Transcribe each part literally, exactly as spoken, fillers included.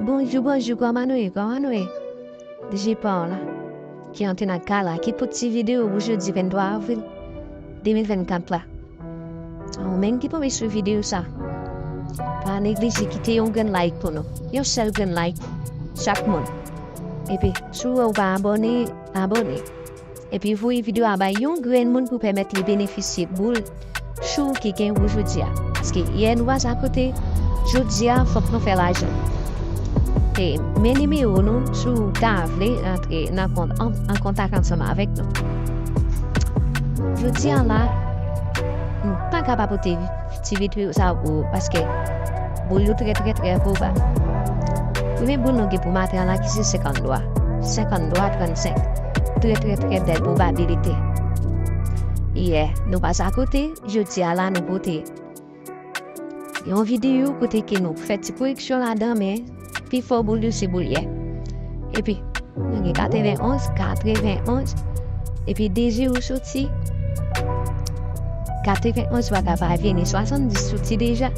Bonjou, bonjou, kòman nou ye, kòman nou ye? D J Paul la, ki antre nan kay la, ki pou ti videyo pou jodi venntwa avril de mil vennkat la. Ou menm ki tonbe sou videyo sa, pa neglije kite yon grenn like pou nou. Yon sèl grenn like, chak moun. Epi, si w pa abòne, abòne. Epi voye videyo a bay yon grenn moun pou pèmèt li benefisye boul chou ki gen pou jodi a. Paske yè nou pase akote, jodi a fòk nou fè lajan. E men nimewo nou, si w ta vle rantre nan kont, an, an kontak ansanm avèk nou. Jodi a la, nou pa ka pa pote ti videyo sa pou ou, paske boul yo trè, trè, trè pwobab. Premye boul nou gen pou maten an la ki se senkant dola. Senkant dola trannsenk. Trè, trè, trè bèl pwobabilite. Yè, nou pase akote, jodi a la nou pote yon videyo kote ke nou fè ti koreksyon ladan, men pifò boul yo se boul yè. Epi, nou gen katrevenonz, katrevenonz. Epi de zewo soti, katrevenonz pa ka pa vini, swasanndis soti deja.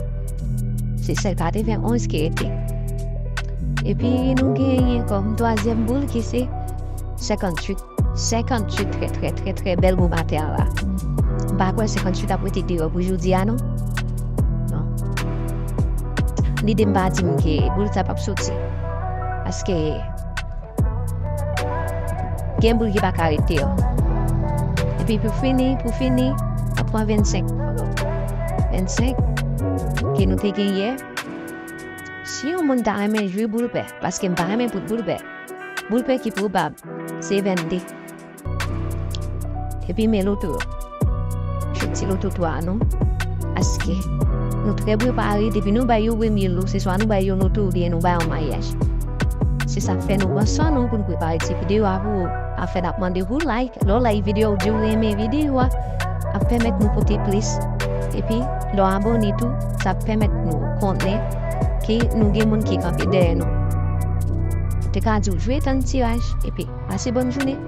Se sèl katrevenonz ki rete. Epi nou genyen kòm twazyèm boul ki se senkantuit. Senkantuit trè, trè, trè, trè bèl pou maten an la. M pa kwè senkantuit ap rete deyò pou jodi a, non. Non. Lide m pa di m ke boul sa p ap soti. Paske gen boul ki pa ka rete deyò. Epi pou fini, pou fini, ap pran vennsenk. Vennsenk ke nou te gen yè. Si yon moun ta renmen jwe boul pè, paske m pa renmen boul, boul pè. Boul pè ki pwobab, se vennde. Epi men loto yo. Jwe ti loto twa a non. Paske nou trè prepare, depi nou bay yo premye lo, se swa nou bay yo loto oubyen nou bay yon mayaj. Se sa k fè nou pran swen nou pou nou prepare ti videyo a pou ou. Afè n ap mande pou like. Lè w like videyo a, ou di ou renmen videyo a, ap pèmèt nou pote plis. Epi, lè w abòne tou, sa ap pèmèt nou konnen ke nou gen moun ki kanpe dèyè nou. Te ka di w jwe tann tiraj, epi pase bòn jounen.